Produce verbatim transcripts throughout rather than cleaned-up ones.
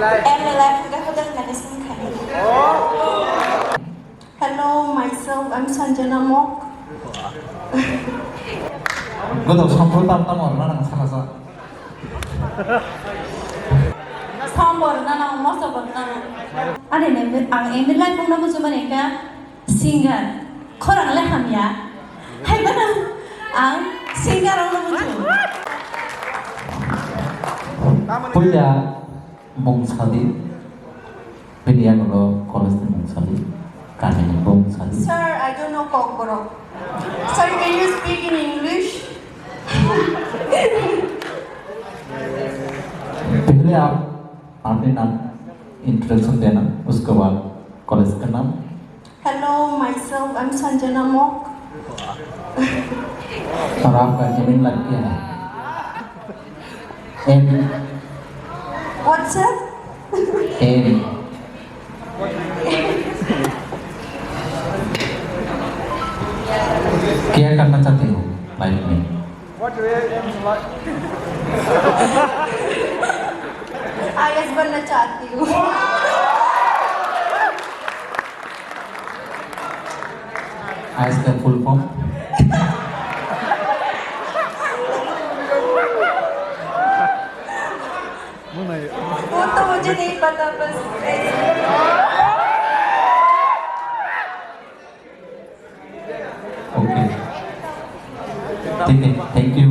M A life hwnkhe hotel management khainai. Hello, myself, I'm Sanjana Mok. Godo sampru tam tam orna nang saka sa. Sambo rwna nango, moso bo rwna nango. Ani name, ang M A life wngna muchumani hwnkha singer. Khorang le hamya. Hai bono ang singer wngna muchung. Puila mung sadi. Bini yagulo college ni mung sadi, kami ni mung sadi. Sir, I don't know Kokborok. Sir, can you speak in English? पहले आप अपने नाम इंट्रोडक्शन देना, उसके बाद कॉलेज का नाम। Hello, myself, I'm Sanjana Mok. और आपका एम इन लाइफ क्या है? एम। What's up? एम। क्या करना चाहते हो लाइफ में? What do you like? IAS बनना चाहती हूँ। आईएएस का फुल फॉर्म? वो तो मुझे नहीं पता, बस ऐसे। ओके, ठीक है, thank you.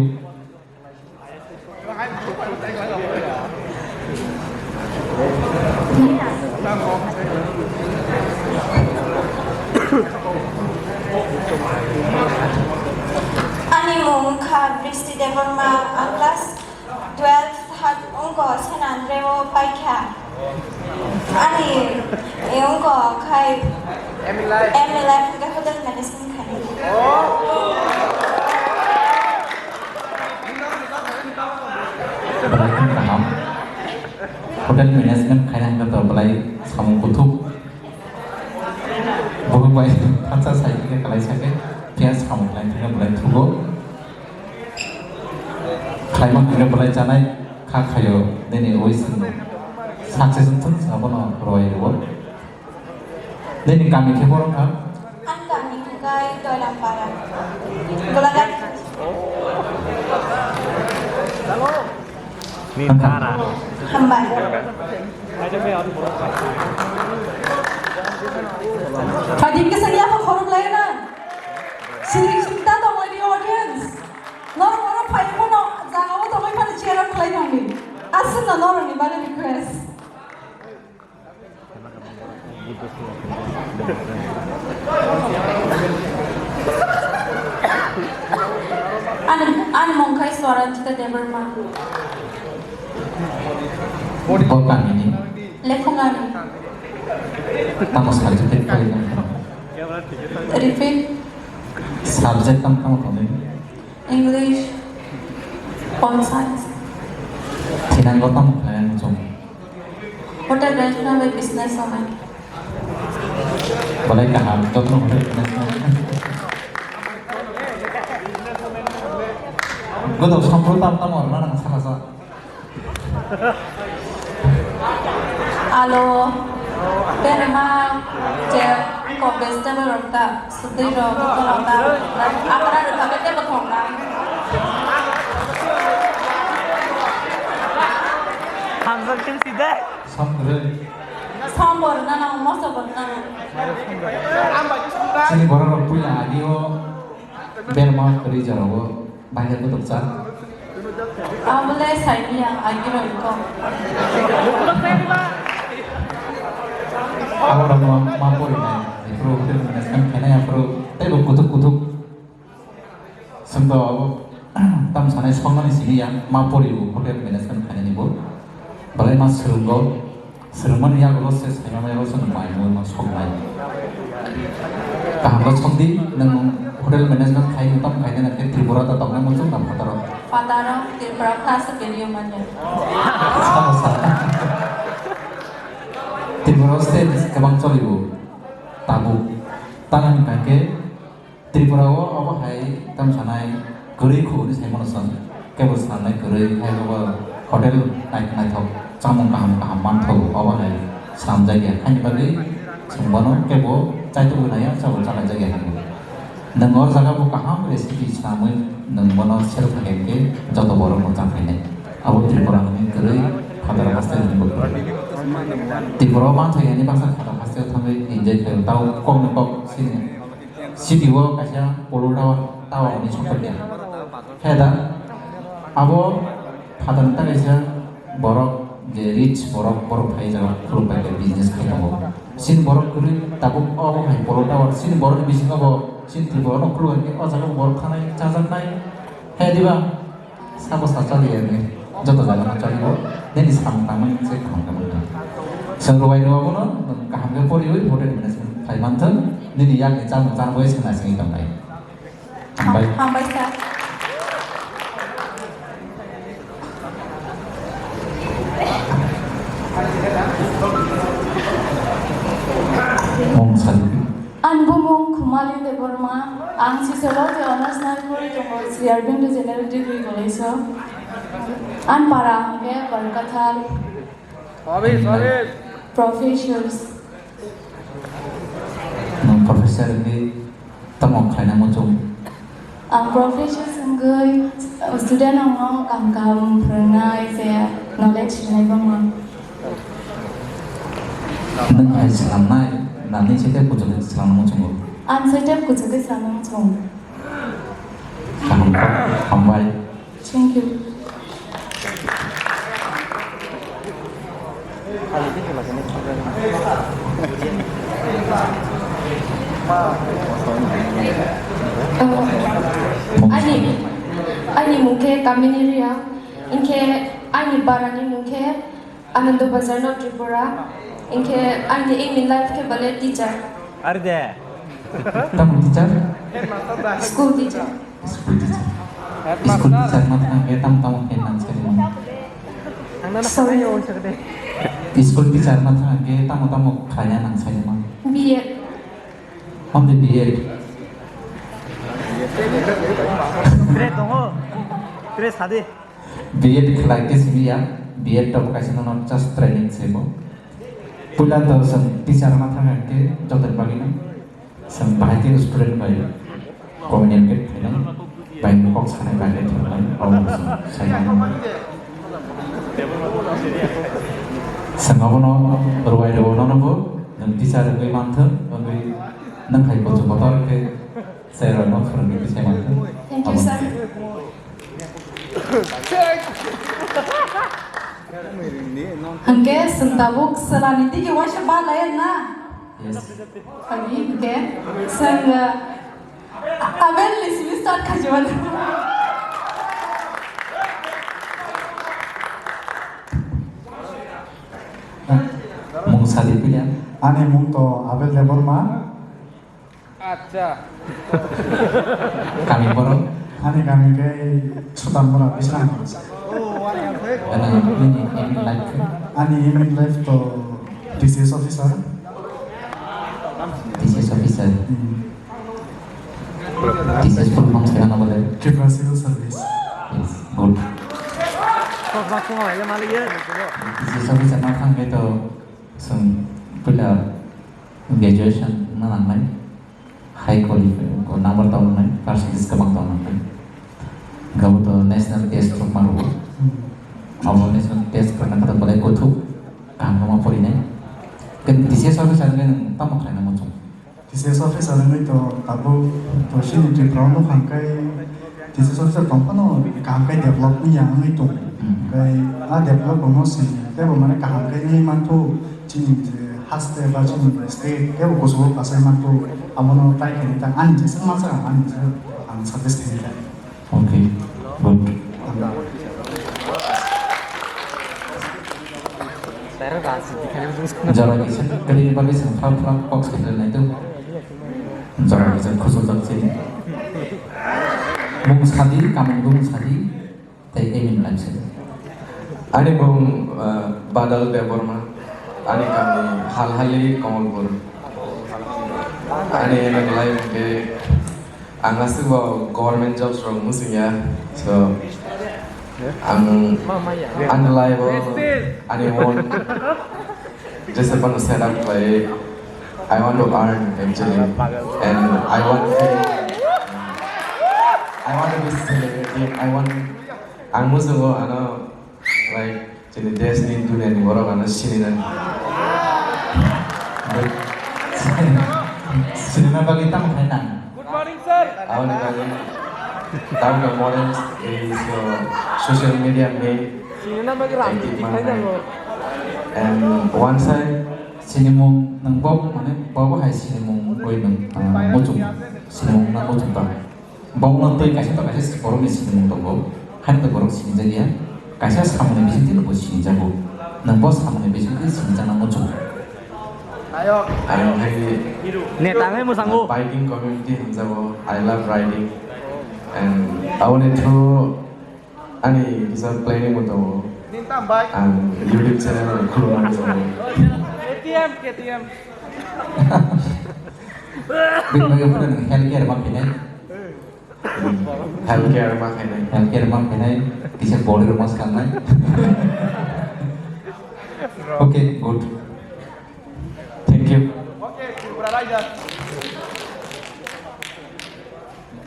Ani mung wngkha Bristi Debbarma, ang class twelve hat wngkha San Andreo paikha. Ani wngkha khai M A life hwnkhe hotel management khainai. Belai khe kaham. Hotel management khaina hwnkhe to belai samung kuthuk. Bo bai thansa sai khe khlai sa khe phiya samung khlai thangna belai thugo. Khlaima hwnkhe belai chanai kha khaio nini wish no success wngthung abono roi rwo. Nini kami khe boro kha? Ang kami hwnkhe Doilampara. Golaghat. Hambai. Khadim khe sani apa khorok lai na? Sini sinta tong lai di audience. Norok oro phai phano jaga o tongwi phano cheer up khlai tongdi. Aswkno norokni bagwi request. Ani, ani mung khai Swaranjita Debbarma. Bo kamini? Lephungani. Tamo subject khe khlai nang? Repeat. Subject tamo tamo tongwi? English, Pol Science. Thinango tamo khlai muchung? Hotel management bai business wngnai. Belai kaham, jotono hotel management. Godo sampru tam tamo orna nang saka sa. Alo, berma, je, ko vegetable rok ta, sudui rok, buko rok ta, akra rok ta, bete bo thok na. Hamjak khe sida. Samrwi. Sambo rwna nango, moso bo rwna nango. Chini borok rok puila agio berma kwrwi jorao. Bahai khe kutuk cha. Abole saini ang agi roi ko. Abo rok ma, ma pori nai. Iphuru hotel management khainai aphuru tei bo kutuk kutuk. Sengdo abo tam sanai songmani sini ya ma pori bo hotel management khainani bo. Belai ma swrwngo. Swrwngmani yagulo se saimano yago chwng mai mui ma soknai. Kaham khe sokdi, nwng hotel management khai nwng tamo khainai na khe Tripura ta tongnai muchung na phataro? Phataro, Tripura ta se kiriyo manya. Sa, sa. Tripura state kwbang cholibo. Tabuk. Tamo hwnkha khe Tripura o obo hai tam sanai kwrwi khuguni saimano chwng kebo sanai kwrwi hai obo hotel nai-, naithok Samung kaham kaham manthogo, obo hai slamjakya. Haini bagwi chwng bono kebo chaitugwi naiya, chabo chalaijak ya hinwi. Nwng o jaga bo kaham recipe swnamwi nwng bono sel thangya hinkhe joto borok no chaphainai. Abo Tripura hwnwi kwrwi phataro haste hwnwi bo kwrwi. Tripura o manthok yani baksa phataro haste o thangwi enjoy khlaio, tao kokni kok sini. City o kaisa polo tower, tower hwnwi songkha khe. Khe da abo phataro ta kaisa borok je rich borok, borok phai jaga khuluk bai khe business khai tongo. Chini borok kwrwi tabuk obo hai polo tower, chini borokni bisingo bo chini Tripura no khuluk bai khe o jaga borok thanai chajaknai. He diba? Sabo sa chali ya ni. Joto jaga no chali bo. Nini samung tangmani se kaham kaham na. Chwng rwai rwabo no kaham khe poriwi hotel management khai manthwng. Nini yakni chamung chanbo se na sini tongnai. Hambai. Hambai sir. Mung sadi. Ani bumung Khumali Debbarma, ang Sociology Honours nai pori tongo Sri Aurobindo General Degree College o. Ani para hwnkhe Barkathal. Sorry, sorry. Professors. Nwng professor wngwi tamo khlaina muchung? Ang professor wngwi student rokno kaham kaham phwrwngnai je knowledge rwnai bangma. Nwng hai swnamnai, nani sete kuchuk swnamna muchungo? Ang sete kuchuk swnamna muchungo. Kaham kok, hambai. Thank you. Ani, ani mung khe Kamini Reang, hinkhe ani barani mung khe Anando Bazar no Tripura, hinkhe ani aim in life khe bale teacher. Are de. Tamo teacher? School teacher. School teacher. School teacher ma thang khe tamo tamo khe nang sai mo. Sorry. School teacher ma thang khe tamo tamo khlai ya nang sai mo. B Ed. Only B Ed. Tre tongo. Tre sadi. B Ed khlai khe simi ya, B Ed to kaisa no just training se bo. Puila to chwng teacher ma thang khe joto ni bagwi no. Chwng bahai khe student bai communicate khainai, bai kok sanai, bai khe thwrwngnai, abo chwng sai mano. Chwng abono rwai rwo nono bo, nwng teacher wngwi manthwk, wngwi nwng hai kochok kotor khe chwrairokno phwrwngwi khe sai manthwk. Thank you, sir. Hwnkhe chwng tabuk chwlani digi waisa balai na? Yes. Hwnkhe chwng, uh, Abel ni simi start khaijimani. Mung sadi puila. Ani mung to Abel Debbarma. Acha. Kami borok? Ani kami khe Sutamura, Bisramganj. Ano, nini aim in life khe? Ani aim in life to T C S officer. T C S officer. Hmm. T C S full form se ano bole? Tripura Civil Service. Yes, good. T C S officer ma thang khe to chwng puila graduation na nangnai. High qualify, ko number tong nai, percentage kwbang tong nai. Gabo to national test rok ma rwo. Hmm. Abo national test rok na kata bolai kuthuk, kaham ma pori nai. Ken T C S officer le nwng tamo khlai na muchung? T C S officer wngwi to tabuk to chini Tripura no hwnkhe T C S officer tong phano kaham khe develop wngya wngwi tongo. Hmm. Hwnkhe a develop rokno se teibo mane kaham khe wngwi manthu chini je haste ba chini state teibo kuchugo kasai manthu. Abono try khainai ta ani jesa masa ang ani jesa ang suggest khainai ta. Okay, good. Jora kisa kali ni bagwi seng phal phal kok seng nai tu. Jora kisa khusuk jak sini. Mung sadi, kamung dung sadi. Tei aim in life se. Ani mung, ah, Badal Debbarma, ani kami Halhali Kamalpur. Ani aim in life ke ang aswk bo government jobs rok muchung ya, so Ang ani life o ani own jesa phano set up khlai, I want to earn actually, and I want to, I want to be celebrated. I want, ang muchungo ano, like, chini desh ni duniya ni borok ano sinina. Sinina bagwi tamo khai nang? Good morning, sir. Aboni bagwi tabuk modern age o social media made active manai. And one side sinimung nang bok mane bobo hai sinimung oi nang, ah, muchung sinimung nang muchung ta. Bokno twi kaisa to kaisa borokni sinimung tongo, haino to borok sinijakya, kaisa samungni bisingtwi no bo sinijago, nwng bo samungni bisingtwi sinijakna muchungo. Ang hai Neta wngwi mwsango. Biking community hamjago, I love riding, and aboni through ani kisa planning bo tongo, ang YouTube channel khulumani tongo. K T M, K T M. Bini bagwi phano nwng health care ma khainai. Health care ma khainai. Health care ma khainai. Kisa body rok ma swkangnai. Okay, good. Thank you. Okay, Tripura Raja.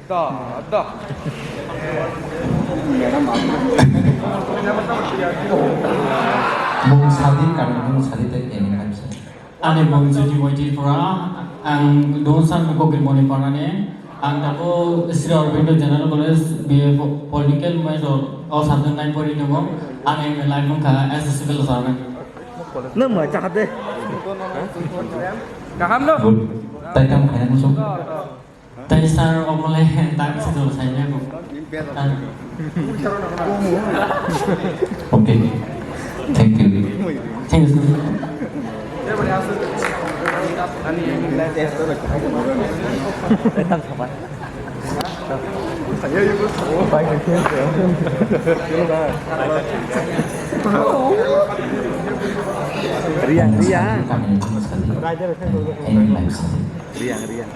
Da, da. Mung sadi, kami mung sadi tei kami kami sadi. Ani mung Jyoti Wai Tripura, ang Donsar Kokil Moni Parani, ang tabo Sri Aurobindo General College B A po-, Political Major o subject nai pori tongo, ang M A life wngkha S S C Belasaran. Nang mai chakha de. Kaham no? Good. Tai tamo khaina muchung. Tei sir, omo le tak se do sai le bo. Okay. Thank you. Thank you, sir. Riang, riang. Riang, riang.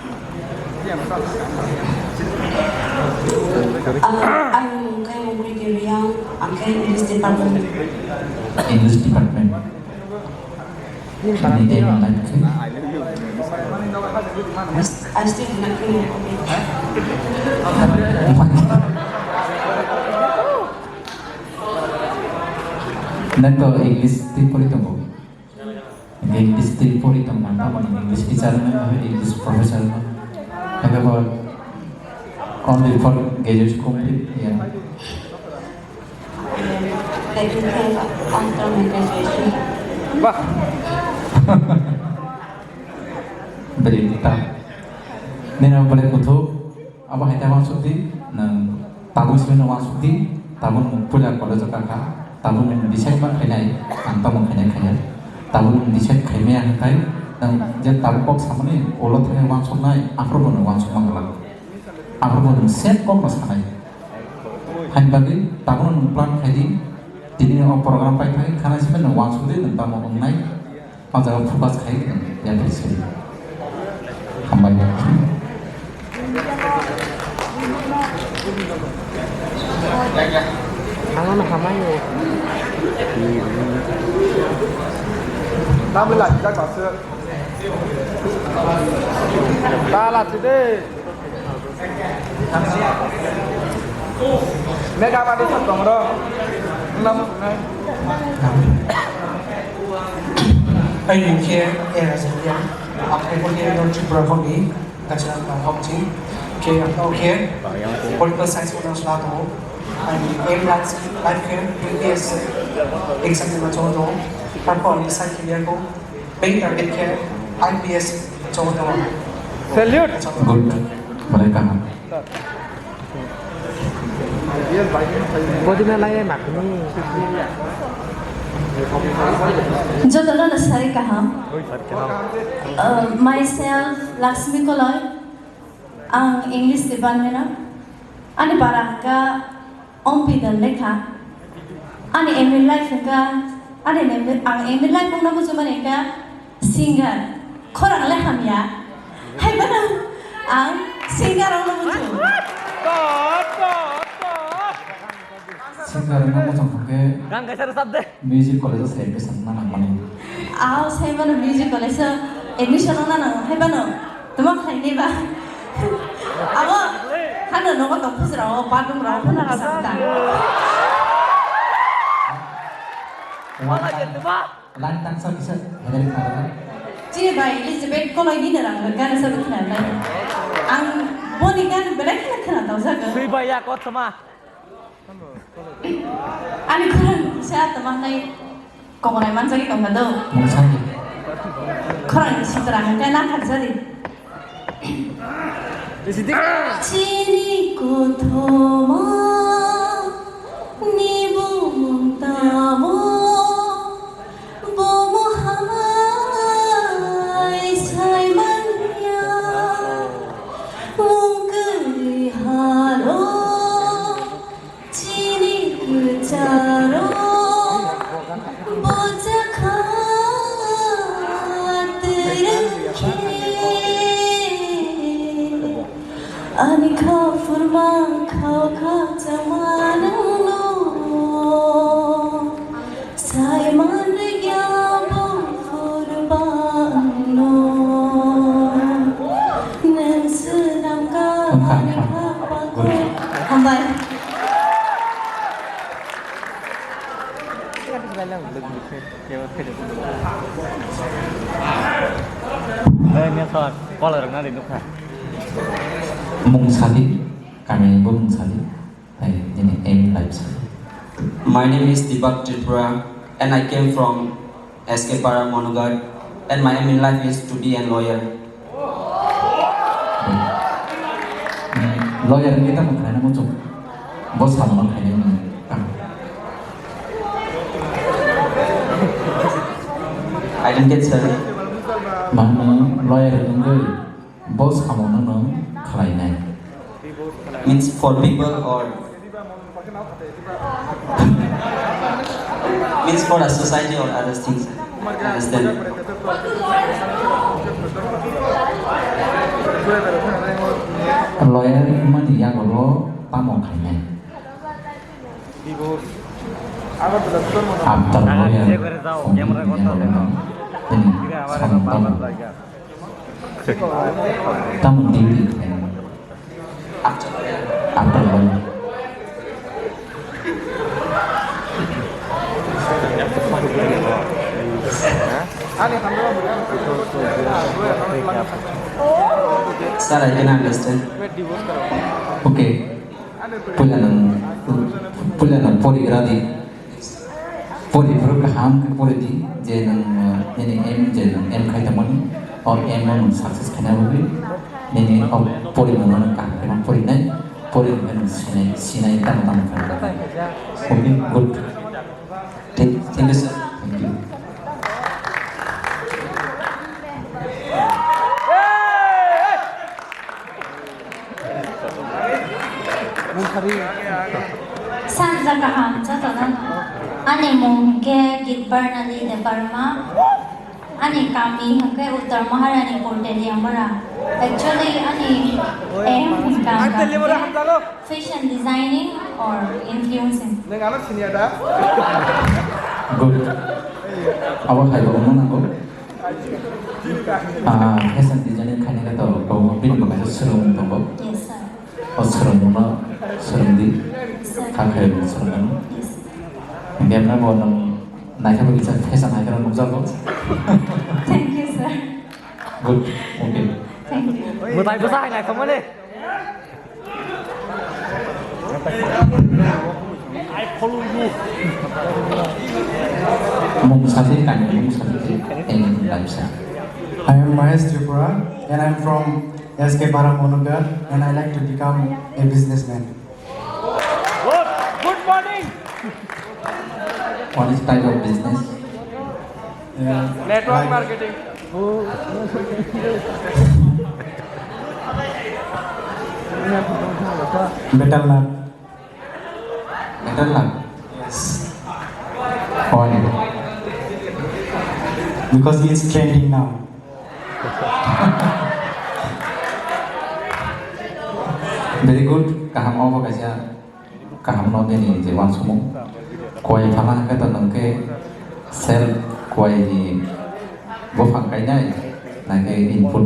Ang, ang mung khe Mugri Kiriang, ang khe English department. English department. Ini dia yang lain. I, I still not know. Nang to English twi pori tongo. English twi pori tong manta, English teacher no, English professor no. However, only for graduate complete, yeah. Taking care after my graduation. Bah. Beri ta. Nini ang boleh kutu. Abo hai ta uansuk di, nwng tabuk simi no uansuk di, tabuk nwng puila college o kha kha, tabuk nwng decide ma khainai, ang tamo khainai khaiya, tabuk nwng decide khaimaya hwnkhe, nwng je tabuk kok samani ulo thangwi uansuknai, aphuru bo nwng uansukma glak, aphuru bo nwng same kok no sanai. Haini bagwi tabuk nwng plan khai di, tini o program pai thangwi khana simi nwng uansuk di, nwng tamo wngnai. O jaga focus khai ya phai suri. Hambai. Ano na hamai o. Tabla jita kasu. Tala chide. Mega badi sa tongro. Nam sunai. Ai ni khe era jengya. Aphai bo ni no Tripura ko ni kachara na hok chi. Khe ang to khe political science ko na sna to. Ai ni aim life life khe U P S C exam ni ma chong to. Ang ko ni sa khe ya ko. Main target khe I P S chong tong. Salute. Good. Belai kaham. Body na lai makni. Jotono no sari kaham. Uh, myself Lakshmi Koloi. Ang English department o. Ani para hwnkha Ompi Don lekha. Ani aim in life hwnkha, ani aim in, ang aim in life wngna muchungmani hwnkha singer. Khorang le hamya. Hai bono ang singer wngna muchung. Dot, dot, dot. Singer wngna muchung thangkhe Gan kaisa rwchap de. Music college o se admission na nangmani. Ao sai mano music college o admission wngna nango hai mano. Tamo khlainai ba. Abo hano nogo tong phusra o bathroom rao phano rwchap ta. Wala ye tuma. Line tangsa kisa hedari khna rwkha. Chini bai Elizabeth Koloi ni rang rwkha na sabu khna lai. Ang boni gan belai khna khna tong jago. Sui bai ya kothoma. Ani khorang kisa tama nai kokonai manjagwi tongkha do. Mungsani. Khorang sitra hwnkhe na kharjari. Chini kothoma ni bumung tamo, bumo hamai sai manya, mung kwrwi halo. Chini kwcharo bojakha twrwngkhe, ani kha phurma khao kha chama nwngno. Saiman rwya buphur bangno, nwng swnam ka Hambai. Hambai. Oi, Mesor, call rwkna di nukha. Mung sadi, kami bo mung sadi. Hai, nini aim in life sa. My name is Deepak Tripura and I came from S K Para Monoghat and my aim in life is to be a lawyer. Hmm, lawyer ni tamo khlaina muchung. Bo samano khaina ni tamo. I didn't get, sir. Mano lawyer wngwi. Bo samono nwng khlainai. Means for people or means for a society or other things. Understand? Lawyer wngmani yagulo tamo khainai? After lawyer, tini samung tamo. Tamo duty khlainai. After lawyer. Sir, I can understand. Okay. Puila nwng, puila nwng porigra di. Pori phuru kaham khe pori di, je nwng, uh, nini aim, je nwng aim khai tongmani, o aim no nwng success khaina bagwi, nini o pori mano nwng kaham khe ma pori nai, pori hwnkhe nwng sinai, sinai tamo tamo khaina bagwi. Okay, good. Thank, thank you, sir. Thank you. Sanja kaham jotono. Ani mung hwnkhe Gitbarnali Debbarma. Ani kami hwnkhe Uttar Maharani Purteliamura. Actually, ani aim hwnkha hwnkhe fashion designing or influencing. Good. Abo hai bo wngna nango. Ah, fashion designing khainai khe to, to bini bo kaisa swrwngmung tongo. Yes, sir. O swrwngmungno swrwngdi. Yes, sir. Kha khairokno swrwngmano. Yes, sir. Hwnkhe bo nwng naikhe bo kisa fashion hai kheno nukjago. Thank you, sir. Good. Okay. Thank you. Mwtai bwsa hai naithokmani. Mung sadi kani mung sadi in Lampsa. I am Mahesh Tripura and I am from S K Para Monoghat and I like to become a businessman. Good, good morning. What is type of business? Yeah, network like marketing. Better luck. Better luck? Yes. Why? Because it's trending now. Very good. Kaham obo kaisa. Kaham no nini je uansukmung. Kuai phala hwnkhe to nwng khe self kuai ni buphang kainai, na khe input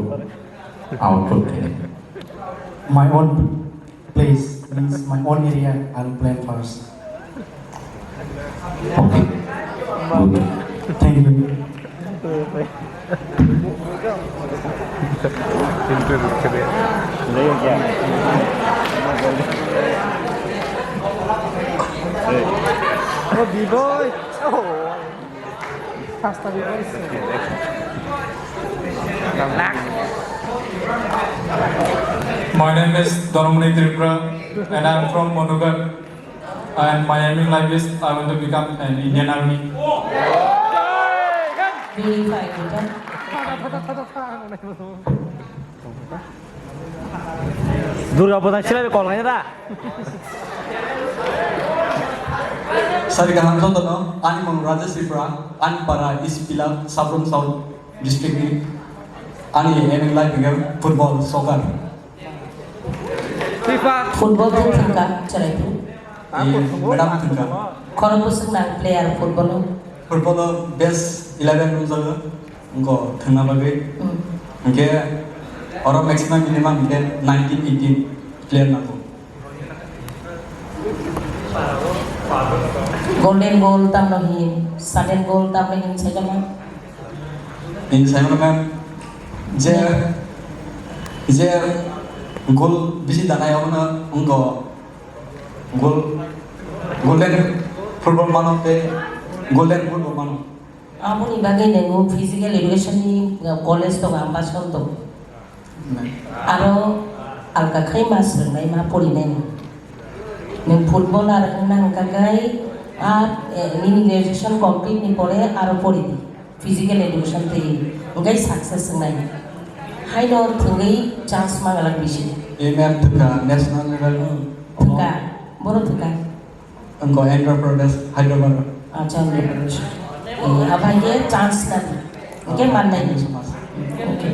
output khe. My own place means my own area, I'll plan first. Okay. Good. Thank you. Oh, B-boy. Oh. Pasta B-boy. My name is Dhanamani Tripura and I'm from Manugarh. And my aim in life is I want to become an Indian Army. Purify, Durga Puja sila kol kanya ta. Sari kaham jotono, ani mung Rajesh Tripura, ani para East Pilap, Sabrum South District ni, ani aim in life hingke football, soccer. Football tei thwngka, chwraiphu. Eh, madam thwngka. Khorokbwswk nang player football o? Football o best eleven romjago, wngkho thwngna bagwi. Hmm. Hwnkhe oro maximum minimum hwnkhe nineteen eighteen player nango. Golden goal tamno hin, sudden goal tamno hin saikha ma? Bini saimano ma'am, je, je goal bisi danai abono wngkho goal, golden football mano tei golden boot bo mano. Aboni bagwi nwngo physical education ni college tongo, Ambasol tongo. Aro alka khai ma swrwngnai, ma porinai no. Nwng footballer wngna hwnkha khe a, eh, nini graduation complete ni pore aro pori di. Physical education twi hwnkhe success wngnai. Haino thwngwi chance mangalak bisi. Aim thwngkha national level. Hmm, thwngkha. Boro thwngkha. Wngkha Andhra Pradesh, Hyderabad. Acha, Andhra Pradesh. Eh, abai ke chance na di. Oke, man nai. Thank you so much. Okay.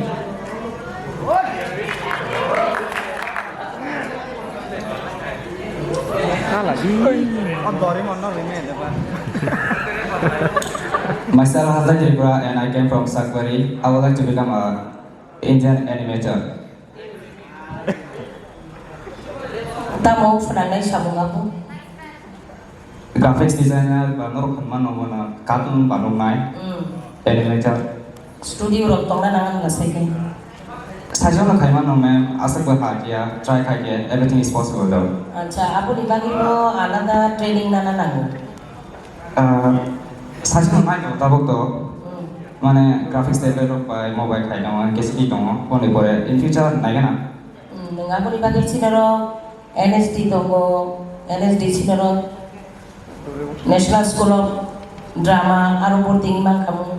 Myself Hazai Tripura and I came from Sakbari. I would like to become a Indian animator. Tamo phnangnai samung abo? Graphics designer ba norok hwnma nongo na cartoon banoknai, mm, animator. Studio rok tongna nangan na sai khe? Sajwk no khaima no ma'am, aswk bo ha kiya, try khai khe, everything is possible though. Acha, aboni bagwi bo alada training nana nango? Ah, sajwk no nai tongo tabuk to. Hmm. Mane graphics developer rok bai mobile khai tongo, K C P tongo, boni pore in future nai gana. Hmm, nwng aboni bagwi chini oro N S D tongo, N S D chini oro National School of Drama, aro bo tini mankhamu.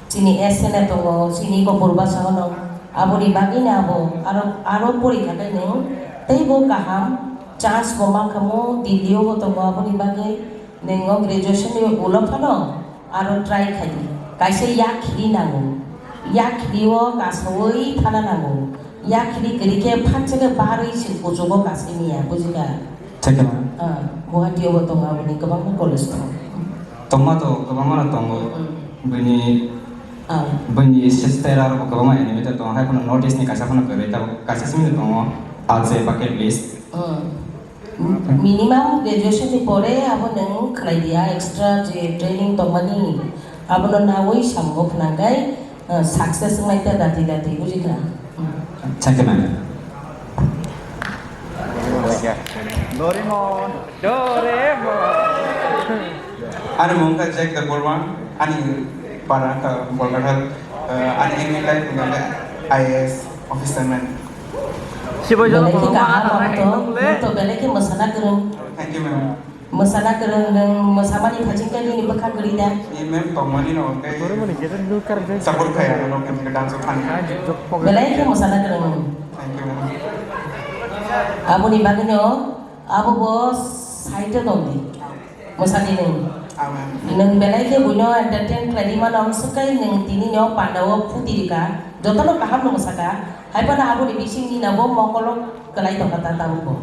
Chini S N A tongo, chini Kopor Basa hwnwi. Aboni bagwino abo aro, aro porikha khe nwng teibo kaham chance bo mankhamu, Delhi o bo tongo, aboni bagwi nwng o graduation ni ulo phano aro try khai di. Kaisa yakhri nango. Yakhri o kasawi thana nango. Yakhri kwrwi khe phaksa khe barwi se kuchugo kasimiya, bujikha? Thik khe, ma'am. Ah, Guwahati o bo tongo, aboni kwbangma college tongo. Tongma to kwbangma no tongo. Mm. Buini, ah, buini sister aro bo kwbangma animator tongo. Hai phano North East ni kaisa phano kwrwi, tabuk kaisa simi tongo, Ache Bucket List. Mm. Minimum graduation ni pore abo nwng khlai dia, extra je training tongmani, abono nawi samungo phnangkhai, ah, success wngnai ta dati dati, bujikha? Mm. Thank you, ma'am. Doraemon. Doraemon. Ani mung khe Jack Debbarma, ani para khe Bolkathal, eh, ani aim in life hwnkha khe I A S officer man. Belai khe kaham, ang to, ang to belai khe mwsana kwrwng. Thank you, ma'am. Mwsana kwrwng nwng, mwsamani phaising khe nini bwkha kwrwi da? Ni ma'am tongmani no khe support khai ano, no khe dance o thani. Belai khe mwsana kwrwng nwng. Thank you, ma'am. Aboni bagwino abo bo side o tong di. Mwsadi nwng. Amen. Nwng belai khe buino entertain khlaidi mano, ang swkang nwng tini no panda o phuti rika. Jotono kaham no mwsaka. Hai phano aboni bising ni nabo mokolo kwlai tongkha ta tabuk bo.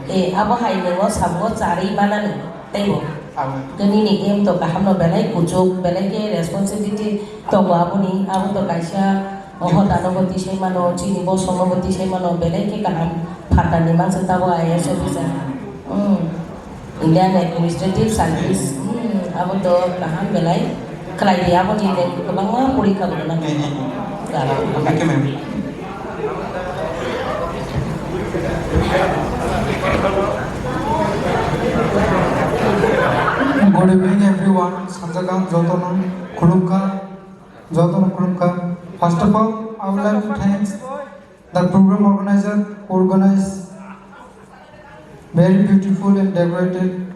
E, abo hai nwngo samungo charwi manani, teibo. Amen. Nini aim to kaham no belai kuchuk, belai khe responsibility tongo aboni, abo to kaisa hoda no bo tisai mano, chini bosong no bo tisai mano, belai khe kaham phatar ni mangsa tabo I A S officer. Hmm. Indian Administrative Service, hmm, abo to kaham belai khlai di, abo ni kwbangma porikha bo rwna. Thank you, ma'am. Good evening, everyone. Sajagam jotono khulumkha, jotono khulumkha. First of all, I would like to thanks the program organizer who organized very beautiful and decorated,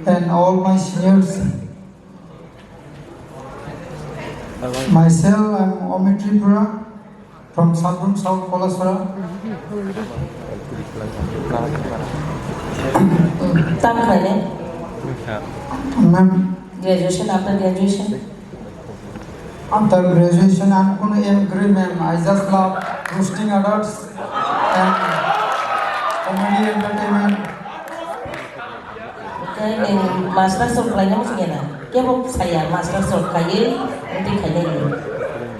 and all my seniors. Myself, I'm Omit Tripura from Sabrum South Kolasora. Tamo khainai? Ma'am. Graduation, after graduation? After graduation, ang kuno aim kwrwi, ma'am. I just love roasting others and comedy entertainment. Khe nwng masters rok khlaina muchung ya na? Kebo saya masters rok khaiwi tei khainai.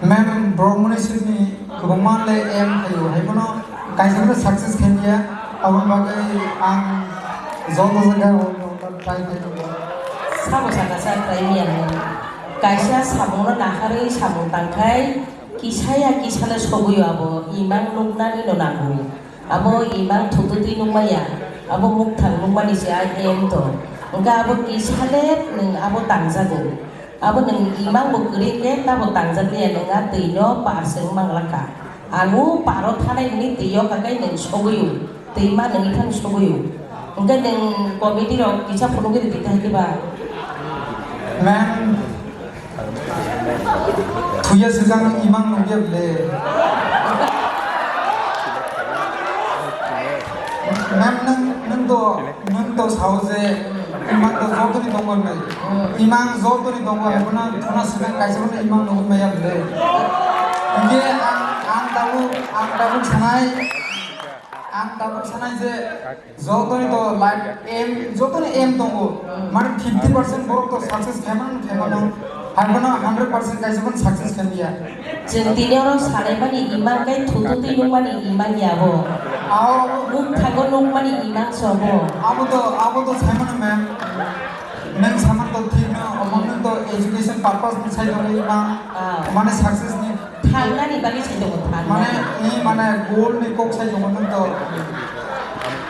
Ma'am, borok mwnwi swkni kwbangma le aim khaio, hai bono kaisa no success khaimya, aboni bagwi ang joto jaga o try khaio. Sabo saka sa try maya nang. Kaisa samung no naharwi samung tangkhai, kisa ya kisa le sogwi o abo, imang nuknani no nango. Abo imang thututwi nukmaya, abo mukthang nukmani se I M to. Hwnkhe abo kisa le nwng abo tangjago. Abo nwng imang bo kwrwi khe tabo tangjakliya, nwng a twi no par se wng manglakha. Ang o paro thanai hwnwi twi o kha khe nwng sogwi o, twi ma nwng iphano sogwi o. Hwnkhe nwng committee rok kisa phunugwi rwdi kha khe ba. Ma'am, thuya swkang imang nukya ble. Ma'am, nwng, nwng to, nwng to sao je imang to jotoni tongo hinwi. Imang jotoni tongo, hai bono thuna swkang kaisa bono imang nugwi maya ble. Hwnkhe ang, ang tabuk, ang tabuk sanai, ang tabuk sanai je jotoni to life aim, jotoni aim tongo. Mane fifty percent borok to success khaimano, khaimano. Hai bono hundred percent kaisa bono success khaimya. Chwng tini oro salaimani imang khe thututwi nukmani imang ya bo. Ao. Mukthango nukmani imang se bo. Abo to, abo to saimano, ma'am. Nwng saman to thik no, omo nwng to education purpose ni sai tongo imang. Ah. Mane success ni. Thangnani bagwi sai tongo, thangnani. Mane, i mane goal ni kok sai tongo nwng to.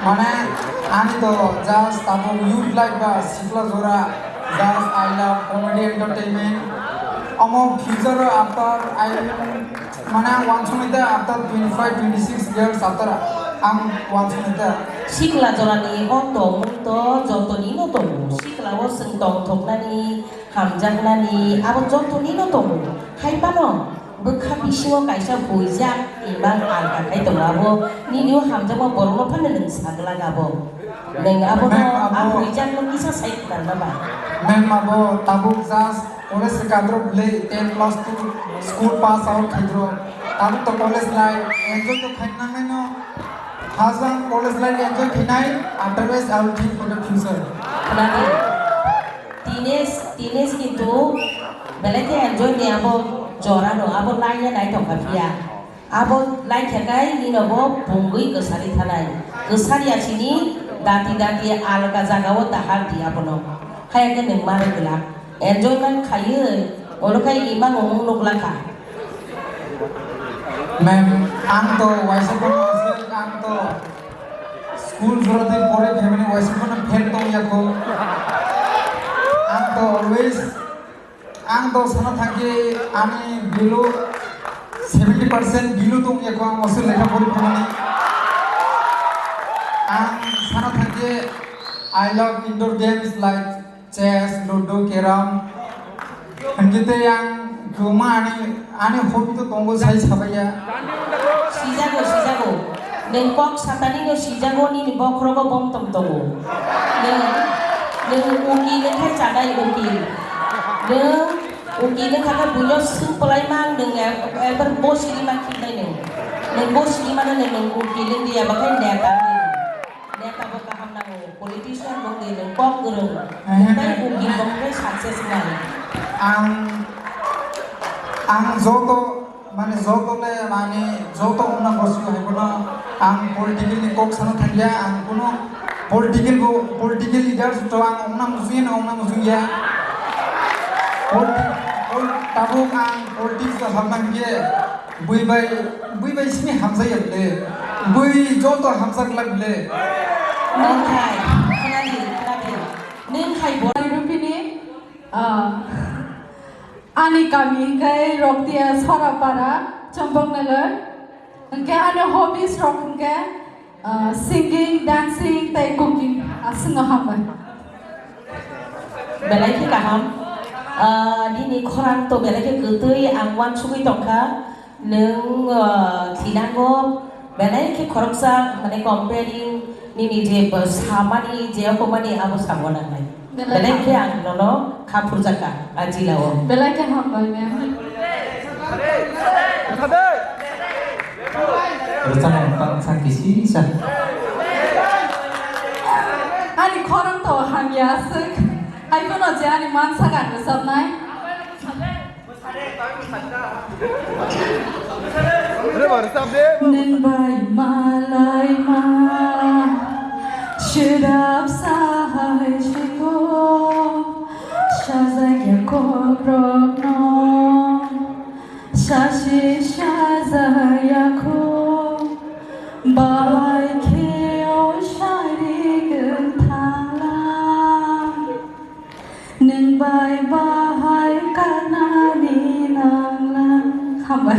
Mane, ani to just tabuk youth life ba sikla jora, just I love comedy entertainment. Omo future o after I, mane, ang wansuknai ta after twenty five, twenty six years after ang wansuknai ta. Sikla jorani o tongmung to jotoni no tongo. Sikla o chwng tongthoknani, hamjaknani, abo jotoni no tongo. Hai phano bwkha bisingo kaisa huijak imang alka khai tongo, abo nini o hamjakma borok no phano nwng saglak abo. Nwng abo no, ma'am, abo a huijak no kisa sai khwna ba. Ma'am, abo tabuk just college se kadrok bwlwi ten class two school pass out khaidro. Tabuk to college life enjoy to khaina nangnai no. First ang college life enjoy khainai, otherwise I will think for the future. Khwnadi. Teenage, teenage kintu belai khe enjoy ni abo jora no, abo line ya nai tongkha phiya. Abo line khe kai nino bo pungwi kwsari thanai. Kwsari ya sini dati dati alka jaga o dahar di abono. Khaya khe nwng mano glak. Enjoyment khaiwi, oro khai imang omung nukla kha. Ma'am, ang to waisa kono aswk, ang to school jora tei pore phaimani waisa kono fan tong ya kho. Ang to always, ang to sana thangkhe ani below seventy percent below tong ya kho, ang aswk lekha pori phaimani. Ang sana thangkhe I love indoor games like chess, ludo, carrom. Hwnkhe tei ang kwbangma ani, ani hobby to tongo sai sabaiya. Sijago, sijago. Nwng kok satani no sijago, nini bokhorogo bom tom tongo. Nwng, nwng ukil wngkhe chanai ukil. Nwng ukil wngkha khe buino swng pwlai mang, nwng ek-, ekbar bo siri ma khinai nwng. Nwng bo siri mano nwng, nwng ukil wngya, bakhai neta wngya. Tabuk kaham nango, politician bokni nwng kok kwrwng, Ehe. Tei bokni bokni success wngnai. Ang, ang joto, mane joto le, mane joto wngna gosi hai bono ang political ni kok sana thangya, ang kuno political bo, political leaders to ang wngna muchungya, wngna muchungya. Politi-, pol-, tabuk ang politics o habna hinkhe, Bui bai, bui bai simi hamjak ya bwle. Bui joto hamjak glak bwle. Nwng khai, khwnadi, khwnadi. Nwng khai bo- Rupini, ah, ani kami hwnkhe Roktiya Sorapara, Chompoknagar. Hwnkhe ani hobbies rok hwnkhe, Ah, singing, dancing tei cooking. Aswkno hambai. Belai khe kaham. Ah, nini khorang to belai khe kwtwi, ang uansugwi tongkha. Nwng, ah, thinango belai khe khoroksa, mane, comparing nini je bo samani, je okomani abo samo nangnai. Belai khe ang nono kha phurjakha, a jila o. Belai khe hambai, ma'am. Rwchapmung tang sa kisi sa. Ani khorang to hamya aswk. Hai phano je ani mansa gan rwchapnai. Nwng bai malaima swrapsa hai siko, sajakya kokrokno sasi sajaya kho, bahai khe o sari kwthangla. Nwng bai bahai kanani nanglang. Hambai.